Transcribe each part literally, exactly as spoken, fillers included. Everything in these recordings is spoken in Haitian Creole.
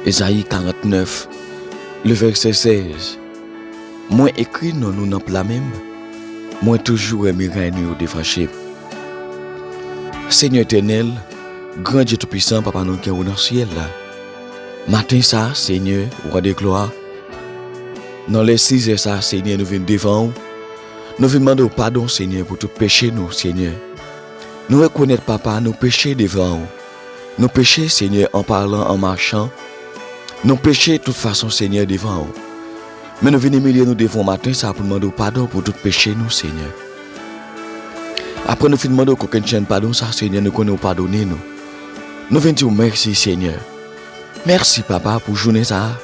Ezayi karantnèf, le vèsè sèz. Mwen ekri non nou nan pla men m. Mwen toujou wè miray nou yo devan je m. Senyè Etènèl, Gran Dye Toupisan, Papa nou ki anwo nan syèl la, maten sa a, Senyè, Wa de glwa, nan lè sizè sa a, Senyè, nou vin devan w. Nou vin mande w padon, Senyè, pou tout peche nou, Senyè. Nou rekonèt, Papa, nou peche devan w. Nou peche, Senyè, an palan, an machan. Nou peche tout fason, Senyè, devan w. Men nou vin imilye nou devan w maten sa a pou n mande w padon pou tout peche nou, Senyè. Apre nou fin mande w kokenn chenn padon sa a, Senyè, nou konnen w padone nou. Nou vin di w mèsi, Senyè. Mèsi, Papa, pou jounen sa a.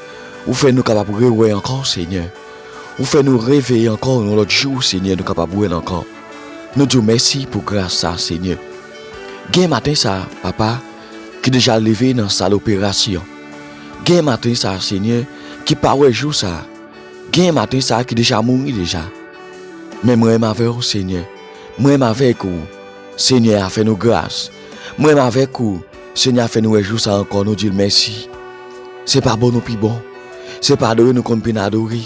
Ou fè nou kapab rewè ankò, Senyè. Ou fè nou reveye ankò yon lòt jou, Senyè, nou kapab wè l ankò. Nou di w mèsi pou gras sa a, Senyè. Gen maten sa a, Papa, ki deja leve nan sal operasyon. Gen maten sa a, Senyè, ki pa wè jou sa a. Gen maten sa a ki deja mouri deja. Men mwen menm avè w, Senyè. Mwen menm avèk ou, Senyè a fè nou gras. Mwen menm avèk ou, Senyè a fè nou wè jou sa a ankò, nou di l mèsi. Se pa bon nou pi bon. Se pa adore nou konn pi n adore.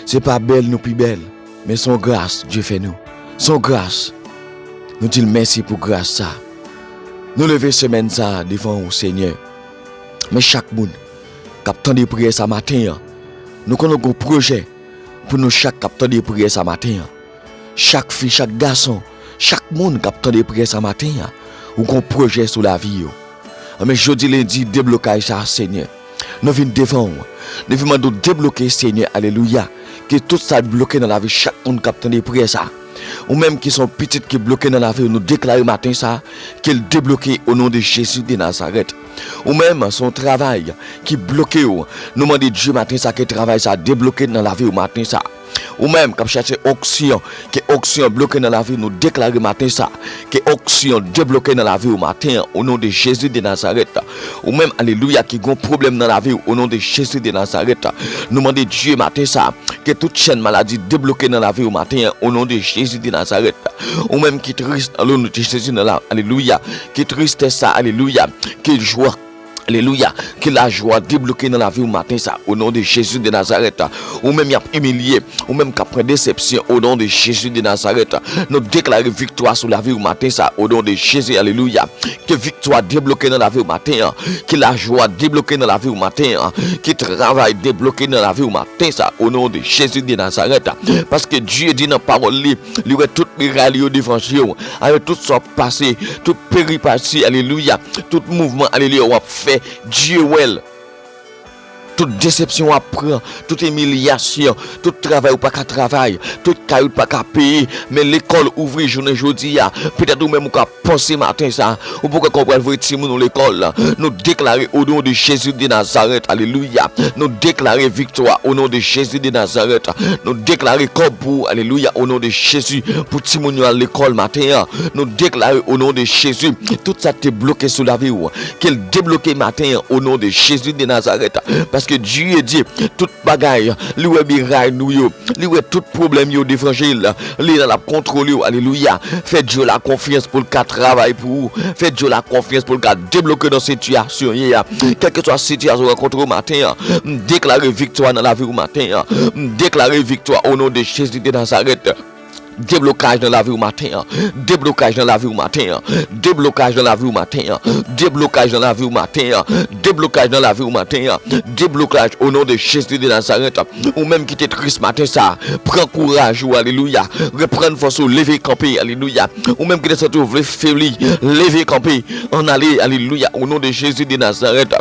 Se pa bèl nou pi bèl. Men se yon gras Dye fè nou. Se yon gras. Nou di l mèsi pou gras sa. Nou leve semèn sa a devan ou, Senyè. Men chak moun k ap tande priyè sa maten an, nou konnen w gen yon pwojè pou nou chak k ap tande priyè sa maten an. Chak fi, chak gason, chak moun k ap tande priyè sa maten an, ou gen yon pwojè sou lavi yo. Anben, jodi lendi, deblokaj sa a, Senyè. Nou vin devan w. Nou vin mande w debloke, Senyè, alelouya. Ke tout sa k bloke nan lavi chak moun k ap tande priyè sa a. Ou menm ki se yon pitit ki bloke nan lavi w, nou deklare maten sa a, ke l debloke o non de Jezi de Nazarèt. Ou menm, se yon travay ki bloke w. Nou mande Dye maten sa a, ke travay sa a debloke nan lavi w maten sa a. Ou menm k ap chache onksyon, ke onksyon bloke nan lavi w, nou deklare maten sa a, ke onksyon debloke nan lavi w maten an, o non de Jezi de Nazarèt. Ou menm, alelouya, ki gen yon pwoblèm nan lavi w, o non de Jezi de Nazarèt. Nou mande Dye maten sa a, ke tout chèn maladi debloke nan lavi w maten an, o non de Jezi de Nazarèt. Ou menm ki tris, o non de Jezi nan la, alelouya, ke tristès sa, alelouya, ke jwa, alelouya, ke lajwa debloke nan lavi w maten sa, o non de Jezi de Nazarèt. Ou menm y ap imilye, ou menm k ap pran desepsyon, o non de Jezi de Nazarèt. Nou deklare viktwa sou lavi w maten sa, o non de Jezi, alelouya. Ke viktwa debloke nan lavi w maten an. Ke lajwa debloke nan lavi w maten an. Ke travay debloke nan lavi w maten sa, o non de Jezi de Nazarèt. Paske Dye di nan pawòl li, li wè tout miray li yo devan je w. Avèk tout sa w ap pase, tout peripasi, alelouya, tout mouvman, alelouya, w ap fè, Dye wè l. Tout desepsyon w ap pran, tout imilyasyon, tout travay ou pa ka travay, tout kay ou pa ka peye, men lekòl ouvri jounen jodi a. Petèt ou menm ou ka panse maten sa a, ou poko kwè w pral voye timoun ou lekòl. Nou deklare o non de Jezi de Nazarèt, alelouya. Nou deklare viktwa o non de Jezi de Nazarèt. Nou deklare kòb pou ou, alelouya, o non de Jezi, pou timoun yo al lekòl maten an. Nou deklare o non de Jezi, tout sa te bloke sou lavi w, ke l debloke maten an, o non de Jezi de Nazarèt. Paske Dye di, tout bagay, li wè miray nou yo, li wè tout pwoblèm yo devan je l, li la, l ap kontwole w, alelouya. Fè Dye la konfyans pou l ka travay pou ou, fè Dye la konfyans pou l ka debloke nan sitiyasyon ye a. Kèlkeswa sitiyasyon w rankontre w maten an, m deklare viktwa nan lavi w maten an. M deklare viktwa o non de Jezi de Nazarèt. Deblokaj nan lavi w maten an. Deblokaj nan lavi w maten an. Deblokaj nan lavi w maten an. Deblokaj nan lavi w maten an. Deblokaj nan lavi w maten an. Deblokaj o non de Jezi de Nazarèt. Ou menm ki te tris maten sa a, pran kouraj ou, alelouya. Reprann fòs ou, leve kanpe, alelouya. Ou menm ki te santi w vle febli, leve kanpe, ann ale, alelouya, o non de Jezi de Nazarèt.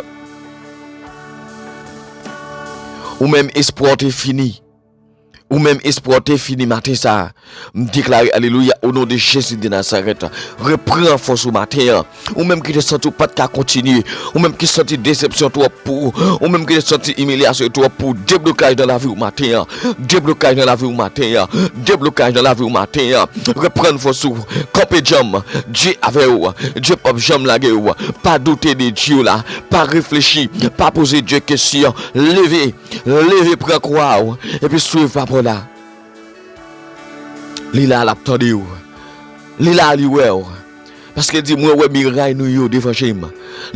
Ou menm espwa w te fini. Ou menm espwa w te fini maten sa a. M deklare, alelouya, o non de Jezi de Nazarèt. Repran fòs ou maten an. Ou menm ki te santi w pa t ka kontinye. Ou menm ki santi desepsyon twòp pou ou. Ou menm ki te santi imilyasyon twòp pou ou. Deblokaj nan lavi w maten an. Deblokaj nan lavi w maten an. Deblokaj nan lavi w maten an. Reprann fòs ou. Kanpe djanm. Dye avè w. Dye p ap janm lage w. Pa doute de Dye w la. Pa reflechi. Pa poze Dye kesyon. Leve. Leve, pran kwa w, epi swiv pawòl la. Li la, l ap tande w. Li la, li wè w. Paske l di, mwen wè miray nou yo devan je m.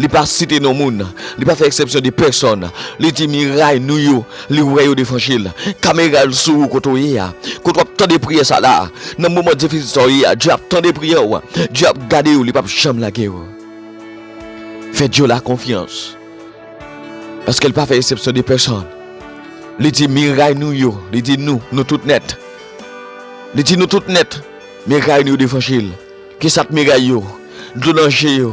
Li pa site non moun, li pa fè eksepsyon de pèsòn. Li di, miray nou yo, li wè yo devan je l. Kamera l sou ou kote w ye a. Kote w ap tande priyè sa la. Nan moman difisil sa w ye a, Dye ap tande priyè w. Dye ap gade w, li p ap janm lage w. Fè Dye w la konfyans. Paske l pa fè eksepsyon de pèsòn. Li di miray nou yo, li di nou, nou tout nèt. Li di nou tout nèt, miray nou yo devan je l. Kesat miray yo, dlo nan je yo,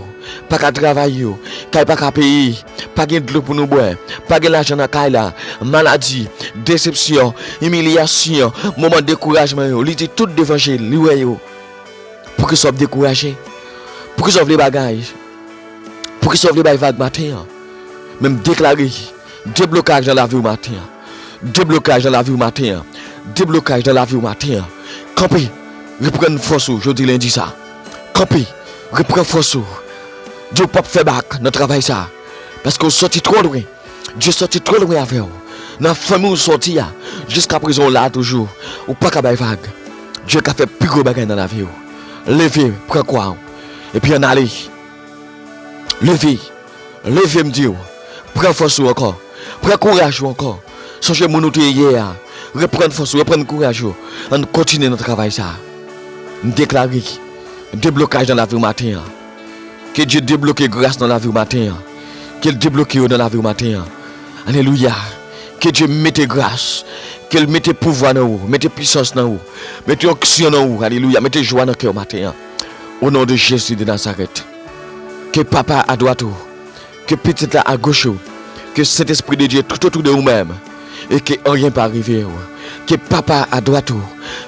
pa ka travay yo, kay pa ka peye, pa gen dlo pou nou bwè, pa gen lajan nan kay la, maladi, desepsyon, imilyasyon, moman dekourajman yo, li di tout devan je l, li wè yo. Poukisa w ap dekouraje? Poukisa w vle bagay? Poukisa w vle bay vag maten an? Men m deklare deblokaj nan lavi w maten an. Deblokaj nan lavi w maten an. Deblokaj nan lavi w maten an. Kanpe, reprann fòs ou jodi lendi sa. Kanpe, reprann fòs ou. Di w p ap fè bak nan travay sa. Paske w sòti twò lwen. Dye sòti twò lwen avè w. Nan fanmi w sòti a, jiska prezan w la a toujou. Ou pa ka bay vag. Dye ka fè pi gwo bagay nan lavi w. Leve, pran kwa w. Epi ann ale. Leve. Leve, m di w. Pran fòs ou ankò. Pran kouraj ou ankò. Sonje moun ou te ye yè a. Reprann fòs ou, reprann kouraj ou. Ann kontinye nan travay sa a. M deklare deblokaj nan lavi w maten an. Ke Dye debloke gras nan lavi w maten an. Ke l debloke yo nan lavi w maten an. Alelouya. Ke Dye mete gras. Ke l mete pouvwa nan ou, mete pisans nan ou, mete onksyon nan ou. Alelouya. Mete jwa nan kè w maten an. O non de Jezi de Nazarèt. Ke Papa adwat ou, ke Pitit la agoch ou, ke Sentespri de Dye toutotou de ou menm, e ke anyen pa rive w. Ke Papa adwat ou,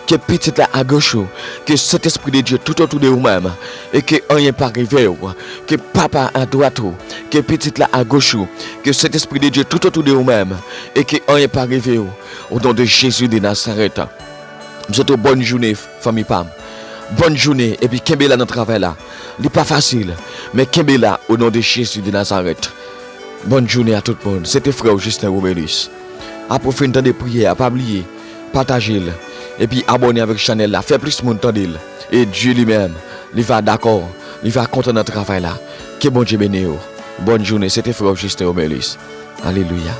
ke Pitit la agoch ou, ke Sentespri de Dye toutotou de ou menm, e ke anyen pa rive w. Ke Papa adwat ou, ke Pitit la agoch ou, ke Sentespri de Dye toutotou de ou menm, e ke anyen pa rive w. O non de Jezi de Nazarèt. M swete w bòn jounen, fanmi pa m. Bòn jounen, epi kenbe la nan travay la. Li pa fasil, men kenbe la, o non de Jezi de Nazarèt. Bòn jounen a tout moun. Se te frè w Justin Romelus. Apre w fin tande priyè a, pa bliye pataje l, epi abòne avèk chanèl la. Fè plis moun tande l. E Dye li menm, li va dakò, li va kontan nan travay la. Ke Bondye beni w. Bòn jounen, se te frè w Justin Romelus. Alelouya.